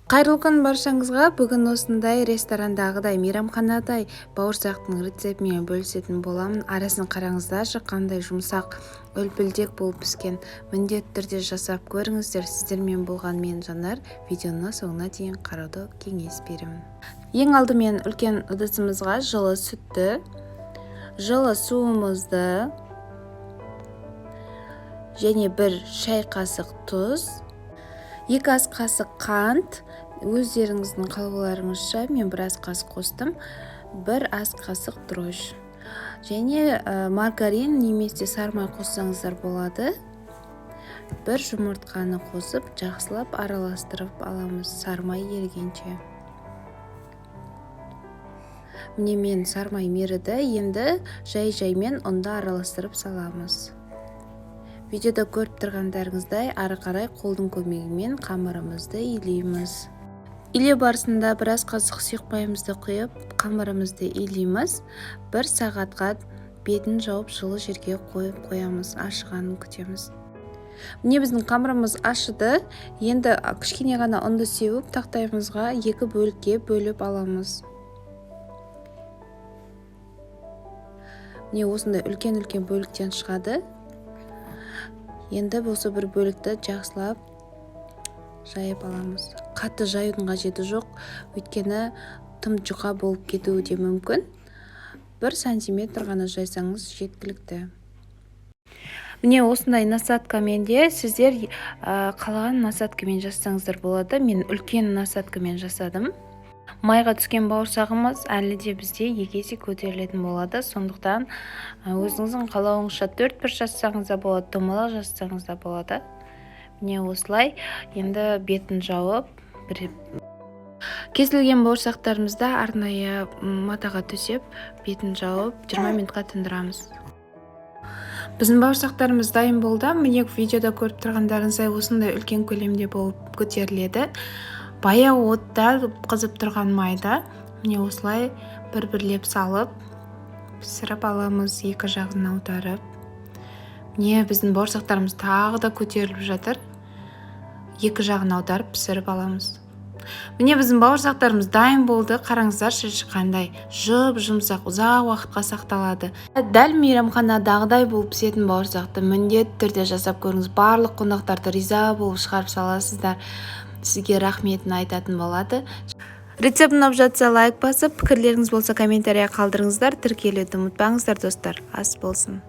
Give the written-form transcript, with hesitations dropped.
Қайырлы күн баршаңызға. Бүгін осындай ресторандағыдай, мейрамханадай бауырсақтың рецептімен бөлісетін боламын. Арасын қараңыздаршы, қандай жұмсақ, үлпілдек болып піскен. Міндетті түрде жасап көріңіздер. Сіздермен болған мен, Жанар. Видеоны соңына дейін қарауды кеңес беремін. Ең алдымен үлкен ыдысымызға жылы сүтті, жылы суымызды және 1 шай қасық тұз, 2 ас қасық қант, өздеріңіздің қалауларыңызша, мен бір ас қасық қостым, 1 ас қасық дрожж және маргарин немесе сары май қоссаңыздар болады. 1 жұмыртқаны қосып, жақсылап араластырып аламыз сары май ерігенше. Міне, мен сары май еріді, енді жай-жаймен ұнды араластырып саламыз. Видеода көріп тұрғандарыңыздай, ары қарай қолдың көмегімен қамырымызды илейміз. Илеу барысында біраз қасық сұйық майымызды құйып, қамырымызды илейміз. 1 сағатқа бетін жауып, жылы жерге қойып қоямыз, ашығанын күтеміз. Міне, біздің қамырымыз ашыды. Енді кішкене ғана ұнды сеуіп, тақтайымызға 2 бөлікке бөліп аламыз. Міне, осындай үлкен-үлкен бөліктен шығады. Енді осы бір бөлікті жақсылап жайып аламыз. Қатты жаюдың қажеті жоқ, өйткені тым жұқа болып кетуі де мүмкін. 1 сантиметр ғана жайсаңыз жеткілікті. Міне, осындай насадкамен де сіздер қалаған насадкамен жасасаңыздар болады. Мен үлкен насадкамен жасадым. Майға түскен бауырсағымыз әлі де бізде 2 есе көтерілетін болады. Сондықтан өзіңіздің қалауыңызша 4 бұрыш жасасаңыз да болады, домалақ жасасаңыз да болады. Міне, осылай енді бетін жауып, бір кесілген бауырсақтарымызды арнайы матаға төсеп, бетін жауып, 20 минутқа тындырамыз. Біздің бауырсақтарымыз дайын болды. Міне, видеода көріп тұрғандарыңыздай, осындай үлкен көлемде болып көтеріледі. Баяу отта қызып тұрған майда міне осылай бір-бірлеп салып пісіріп аламыз, екі жағын аударып. Міне, біздің бауырсақтарымыз тағы да көтеріліп жатыр. Екі жағын аударып пісіріп аламыз. Міне, біздің бауырсақтарымыз дайын болды. Қараңыздаршы, қандай жұп-жұмсақ, ұзақ уақытқа сақталады. Дәл мейрамханадағыдай болып пісетін бауырсақты міндетті түрде жасап көріңіз. Барлық қонақтарды риза болып шығарып саласыздар. Сізге рахметін айтатын болады. Рецепт ұнап жатса лайк басып, пікірлеріңіз болса комментария қалдырыңыздар. Тіркелуді ұмытпаңыздар, достар. Ас болсын.